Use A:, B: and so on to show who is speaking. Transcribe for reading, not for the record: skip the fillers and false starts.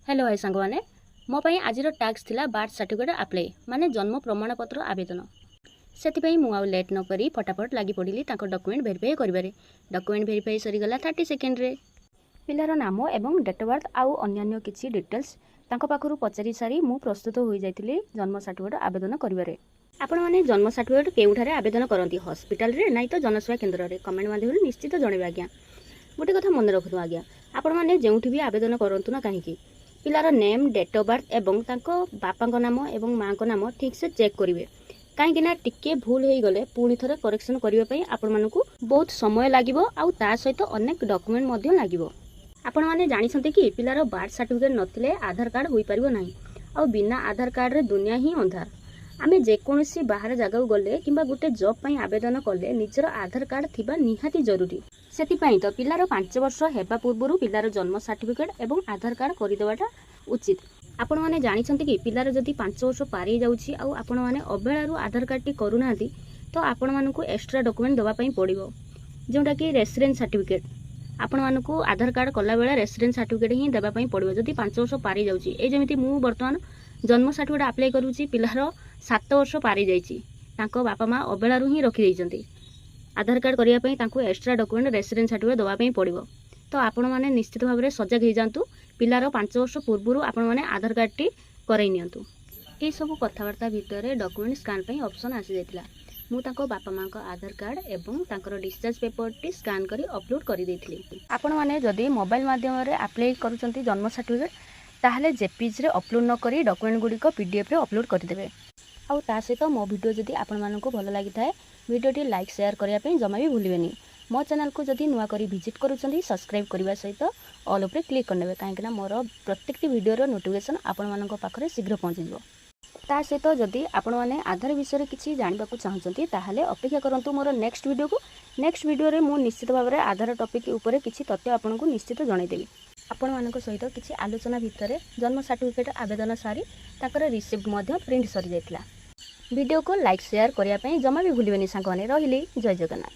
A: Hello high ସାଙ୍ଗମାନେ, ମୋ ପାଇଁ ଆଜିର ଟାସ୍କ ଥିଲା ବାର୍ଥ ସାର୍ଟିଫିକେଟ୍ ଆପ୍ଲାଏ, ମାନେ ଜନ୍ମ ପ୍ରମାଣପତ୍ର ଆବେଦନ। ସେଥିପାଇଁ ମୁଁ ଆଉ ଲେଟ୍ ନକରି ଫଟାଫଟ ଲାଗି ପଡ଼ିଲି ତାଙ୍କ ଡକ୍ୟୁମେଣ୍ଟ ଭେରିଫାଏ କରିବାରେ। ଡକ୍ୟୁମେଣ୍ଟ ଭେରିଫାଏ ସରିଗଲା 30 ସେକେଣ୍ଡରେ। ପିଲାର ନାମ ଏବଂ ଡେଟ୍ ଅଫ୍ ବାର୍ଥ ଆଉ ଅନ୍ୟାନ୍ୟ କିଛି ଡିଟେଲ୍ସ ତାଙ୍କ ପାଖରୁ ପଚାରି ସାରି ମୁଁ ପ୍ରସ୍ତୁତ ହୋଇଯାଇଥିଲି ଜନ୍ମ ସାର୍ଟିଫିକେଟ୍ ଆବେଦନ କରିବାରେ। ଆପଣମାନେ ଜନ୍ମ ସାର୍ଟିଫିକେଟ୍ କେଉଁଠାରେ ଆବେଦନ କରନ୍ତି, ହସ୍ପିଟାଲରେ ନାଇଁ ତ ଜନସେବା କେନ୍ଦ୍ରରେ? କମେଣ୍ଟ ମାଧ୍ୟମରେ ନିଶ୍ଚିତ ଜଣାଇବେ ଆଜ୍ଞା। ଗୋଟେ କଥା ମନେ ରଖନ୍ତୁ ଆଜ୍ଞା, ଆପଣମାନେ ଯେଉଁଠି ବି ଆବେଦନ କରନ୍ତୁ ନା କାହିଁକି, ପିଲାର ନେମ୍, ଡେଟ୍ ଅଫ୍ ବାର୍ଥ ଏବଂ ତାଙ୍କ ବାପାଙ୍କ ନାମ ଏବଂ ମାଆଙ୍କ ନାମ ଠିକ୍ସେ ଚେକ୍ କରିବେ। କାହିଁକି ନା ଟିକିଏ ଭୁଲ ହେଇଗଲେ ପୁଣି ଥରେ କରେକ୍ସନ୍ କରିବା ପାଇଁ ଆପଣମାନଙ୍କୁ ବହୁତ ସମୟ ଲାଗିବ ଆଉ ତା ସହିତ ଅନେକ ଡକ୍ୟୁମେଣ୍ଟ ମଧ୍ୟ ଲାଗିବ। ଆପଣମାନେ ଜାଣିଛନ୍ତି କି, ପିଲାର ବାର୍ଥ ସାର୍ଟିଫିକେଟ୍ ନଥିଲେ ଆଧାର କାର୍ଡ଼ ହୋଇପାରିବ ନାହିଁ। ଆଉ ବିନା ଆଧାର କାର୍ଡ଼ରେ ଦୁନିଆ ହିଁ ଅନ୍ଧାର। ଆମେ ଯେକୌଣସି ବାହାର ଜାଗାକୁ ଗଲେ କିମ୍ବା ଗୋଟେ ଜବ୍ ପାଇଁ ଆବେଦନ କଲେ ନିଜର ଆଧାର କାର୍ଡ଼ ଥିବା ନିହାତି ଜରୁରୀ। ସେଥିପାଇଁ ତ ପିଲାର 5 ବର୍ଷ ହେବା ପୂର୍ବରୁ ପିଲାର ଜନ୍ମ ସାର୍ଟିଫିକେଟ୍ ଏବଂ ଆଧାର କାର୍ଡ଼ କରିଦେବାଟା ଉଚିତ। ଆପଣମାନେ ଜାଣିଛନ୍ତି କି, ପିଲାର ଯଦି 5 ବର୍ଷ ପାରି ଯାଉଛି ଆଉ ଆପଣମାନେ ଅବହେଳାରୁ ଆଧାର କାର୍ଡ଼ଟି କରୁନାହାନ୍ତି, ତ ଆପଣମାନଙ୍କୁ ଏକ୍ସଟ୍ରା ଡକ୍ୟୁମେଣ୍ଟ ଦେବା ପାଇଁ ପଡ଼ିବ, ଯେଉଁଟାକି ରେସିଡେନ୍ସ ସାର୍ଟିଫିକେଟ୍। ଆପଣମାନଙ୍କୁ ଆଧାର କାର୍ଡ଼ କଲାବେଳେ ରେସିଡେନ୍ସ ସାର୍ଟିଫିକେଟ୍ ହିଁ ଦେବା ପାଇଁ ପଡ଼ିବ, ଯଦି 5 ବର୍ଷ ପାରି ଯାଉଛି। ଏଇ ଯେମିତି ମୁଁ ବର୍ତ୍ତମାନ ଜନ୍ମ ସାର୍ଟିଫିକେଟ୍ ଆପ୍ଲାଏ କରୁଛି, ପିଲାର 7 ବର୍ଷ ପାରି ଯାଇଛି, ତାଙ୍କ ବାପା ମା ଅବହେଳାରୁ ହିଁ ରଖିଦେଇଛନ୍ତି। ଆଧାର କାର୍ଡ଼ କରିବା ପାଇଁ ତାଙ୍କୁ ଏକ୍ସଟ୍ରା ଡକ୍ୟୁମେଣ୍ଟ ରେସିଡେନ୍ସ ସାର୍ଟିଫିକେଟ୍ ଦେବା ପାଇଁ ପଡ଼ିବ। ତ ଆପଣମାନେ ନିଶ୍ଚିତ ଭାବରେ ସଜାଗ ହେଇଯାଆନ୍ତୁ। ପିଲାର 5 ବର୍ଷ ପୂର୍ବରୁ ଆପଣମାନେ ଆଧାର କାର୍ଡ଼ଟି କରାଇ ନିଅନ୍ତୁ। ଏଇସବୁ କଥାବାର୍ତ୍ତା ଭିତରେ ଡକ୍ୟୁମେଣ୍ଟ ସ୍କାନ୍ ପାଇଁ ଅପସନ୍ ଆସିଯାଇଥିଲା। ମୁଁ ତାଙ୍କ ବାପା ମାଆଙ୍କ ଆଧାର କାର୍ଡ଼ ଏବଂ ତାଙ୍କର ଡିସଚାର୍ଜ ପେପରଟି ସ୍କାନ୍ କରି ଅପଲୋଡ଼ କରିଦେଇଥିଲି। ଆପଣମାନେ ଯଦି ମୋବାଇଲ ମାଧ୍ୟମରେ ଆପ୍ଲାଏ କରୁଛନ୍ତି ଜନ୍ମ ସାର୍ଟିଫିକେଟ୍, ତାହେଲେ ଜେପିଜିରେ ଅପଲୋଡ଼ ନ କରି ଡକ୍ୟୁମେଣ୍ଟ ଗୁଡ଼ିକ ପିଡିଏଫ୍ରେ ଅପଲୋଡ଼ କରିଦେବେ। ଆଉ ତା ସହିତ ମୋ ଭିଡ଼ିଓ ଯଦି ଆପଣମାନଙ୍କୁ ଭଲ ଲାଗିଥାଏ, ଭିଡ଼ିଓଟି ଲାଇକ୍, ସେୟାର କରିବା ପାଇଁ ଜମା ବି ଭୁଲିବେନି। ମୋ ଚ୍ୟାନେଲକୁ ଯଦି ନୂଆ କରି ଭିଜିଟ୍ କରୁଛନ୍ତି, ସବସ୍କ୍ରାଇବ୍ କରିବା ସହିତ ଅଲ୍ ଉପରେ କ୍ଲିକ୍ କରିନେବେ, କାହିଁକିନା ମୋର ପ୍ରତ୍ୟେକଟି ଭିଡ଼ିଓର ନୋଟିଫିକେସନ୍ ଆପଣମାନଙ୍କ ପାଖରେ ଶୀଘ୍ର ପହଞ୍ଚିଯିବ। ତା ସହିତ ଯଦି ଆପଣମାନେ ଆଧାର ବିଷୟରେ କିଛି ଜାଣିବାକୁ ଚାହୁଁଛନ୍ତି, ତାହେଲେ ଅପେକ୍ଷା କରନ୍ତୁ ମୋର ନେକ୍ସଟ ଭିଡ଼ିଓକୁ। ନେକ୍ସଟ ଭିଡ଼ିଓରେ ମୁଁ ନିଶ୍ଚିତ ଭାବରେ ଆଧାର ଟପିକ୍ ଉପରେ କିଛି ତଥ୍ୟ ଆପଣଙ୍କୁ ନିଶ୍ଚିତ ଜଣାଇଦେବି। ଆପଣମାନଙ୍କ ସହିତ କିଛି ଆଲୋଚନା ଭିତରେ ଜନ୍ମ ସାର୍ଟିଫିକେଟ୍ ଆବେଦନ ସାରି ତାଙ୍କର ରିସିପ୍ଟ ମଧ୍ୟ ପ୍ରିଣ୍ଟ ସରିଯାଇଥିଲା। ଭିଡ଼ିଓକୁ ଲାଇକ୍, ସେୟାର କରିବା ପାଇଁ ଜମା ବି ଭୁଲିବେନି ସାଙ୍ଗମାନେ। ରହିଲି, ଜୟ ଜଗନ୍ନାଥ।